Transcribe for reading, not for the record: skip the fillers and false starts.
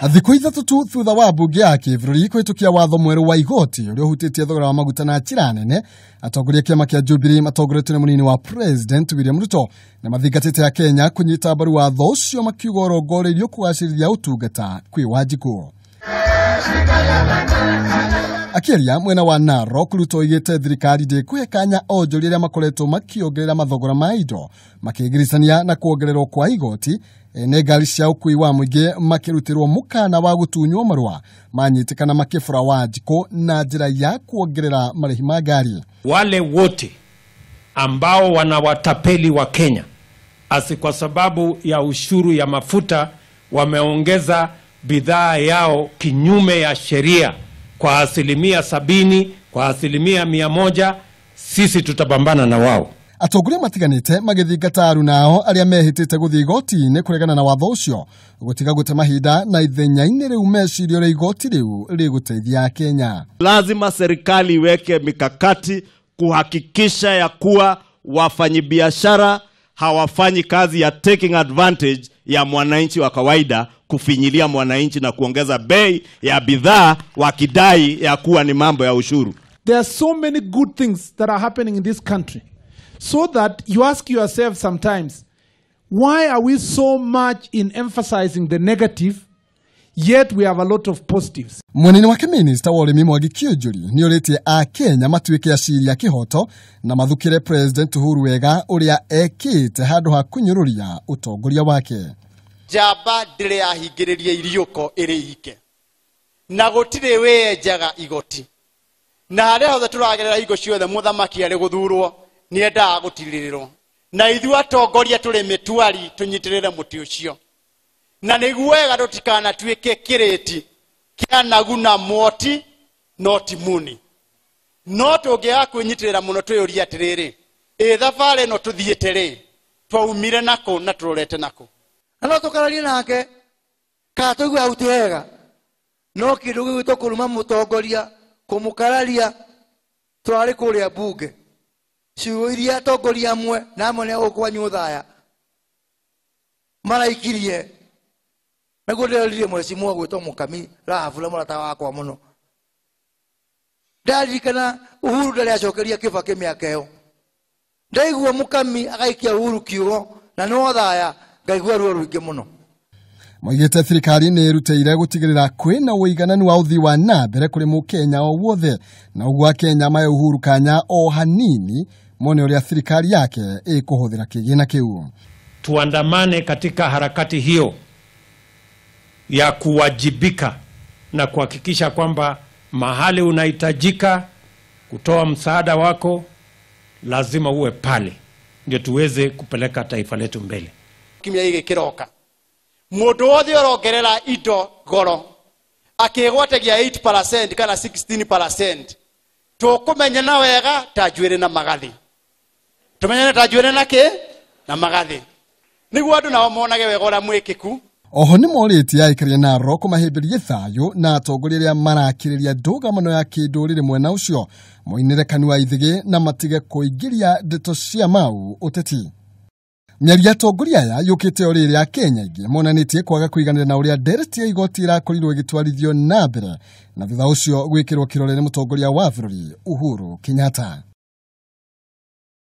Thikũ 3 tu thutha wa mbunge ya kĩbũrũri kũhĩtũkia watho mwerũ wa igoti ũrĩa ũhutĩtie thogora wa maguta na njĩra nene, atongoria kĩama kĩa Jubilee matongoretio nĩ mũnini wa President William Ruto na mathingatĩte ya Kenya kũnyita mbaru watho ũcio, makiuga ũrongoreirio kũgacĩrithia ũtungata kwĩ Wanjikũ. Akĩaria mwena wa Narok, Ruto oigĩte thirikari ndĩkũhe kanya onjoria arĩa makoretwo makĩongerera mathogora ma indo makĩgiricania na kuongererwo kwa igoti. Ene ngari cia ũkuui wa mũingĩ makĩrutĩrwo mũkana wa gũtunywo marũa manyitĩkana makĩbũra Wanjikũ na njĩra ya kuongerera marĩhi ma ngari. Wale wote ambao wanawatapeli wa Kenya asi kwa sababu ya ushuru ya mafuta wameongeza bidhaa yao kinyume ya sheria kwa 70%, kwa 100%, sisi tutapambana na wao. Atongoria matiganĩte magĩthingata aruna arĩa mehĩtĩte gũthiĩ igoti-inĩ kũregana na watho ũcio gũtiga gũte mahinda na ithenya-inĩ rĩu meciria ũrĩa igoti rĩu rĩgũteithia Kenya. Lazima serikali iweke mikakati kuhakikisha ya kuwa wafanyibiashara hawafanyi kazi ya taking advantage ya mwananchi wa kawaida, kufinyilia mwananchi na kuongeza bei ya bidhaa wakidai ya kuwa ni mambo ya ushuru. There are so many good things that are happening in this country, so that you ask yourself sometimes, why are we so much in emphasizing the negative, yet we have a lot of positives? Mwenene wake Minister wa ũrĩmi Mwangi Kiunjuri nĩorĩtie Akenya matuĩke aciri a kĩhoto na mathukĩre President Uhuru wega ũrĩa ekĩte handũ ha kũnyũrũria ũtongoria wake. Njamba ndĩrĩ yahingĩrĩria iriũko ĩrĩ ike, na gũtirĩ wĩyenjaga igoti, na harĩa hothe tũragerera hingo ciothe mũthamaki arĩ gũthurwo nĩendaga gũtirĩrĩrwo, na ithuĩ atongoria tũrĩ mĩtuari tũnyitĩrĩre mũtĩ ũcio, na nĩguo wega tũtikanatuĩke kĩrĩti kĩa nagu na mwoti no ti muni. No tũngĩaga kwĩnyitĩrĩra mũno twĩyũrie atĩrĩrĩ, ĩ thabarĩ ĩno tũthiĩte rĩ, twaumire nakũ na tũrorete nakũ? Na no tũkararie nake kana tũigue hau ti hega, no kĩndũ gĩgwĩtwo kũruma mũtongoria, kũmũkararia, tũrarĩ kũrĩa mbunge ciugo iria atongoria amwe na amwe nĩ a gũkũ kwanyu Othaya maraikirie, naguo ndĩroririe mheshimiwa gwĩtwo Mũkami Rahabu na mũrata wakwa mũno. Ndaririkana Uhuru ndarĩ acokeria Kibaki mĩaka ĩyo, ndaigua Mũkami agaikia Uhuru kiugo na nĩ Othaya, ngaigua ruo rũingĩ mũno. Moigĩte thirikari nĩ ĩrutĩire gũtigĩrĩra kwĩna ũigananu wa ũthii wa na mbere kũrĩ mũkenya o wothe, na ũguo Akenya mahe Uhuru kanya o hanini mone ũrĩa thirikari yake ĩkũhũthĩra kĩgĩna kĩu. Tuandamane katika harakati hiyo ya kuwajibika na kuhakikisha kwamba mahali unahitajika kutoa msaada wako lazima uwe pale, ndio tuweze kupeleka taifa letu mbele. Kimya gĩkĩ kĩroka, mũndũ wothe ũrongerera indo goro akĩgwatagia 8% kana 16%, tũkũmenyana wega ta njuĩrĩ na magathĩ, tũmenyane ta njuĩrĩ na kĩ na magathĩ, nĩguo andũ nao monage wega ũrĩa mwĩkĩku. Oho nĩ morĩtie aikaria Narok mahĩmbĩrie thayũ na atongoria arĩa marakĩrĩria ndũgamano ya kĩndũrĩrĩ mwena ũcio moinĩre kanua ithĩgĩ na matige kũingĩria ndeto cia mau ũteti. Mĩario ya atongoria aya yũkĩte o rĩrĩa Akenya aingĩ monanĩtie kwaga kũiganĩra na ũrĩa ndereti ya igoti ĩrakorirwo ĩgĩtwarithio na mbere na thutha ũcio gwĩkĩrwo kĩrore nĩ mũtongoria wa bũrũri Uhuru Kenyatta.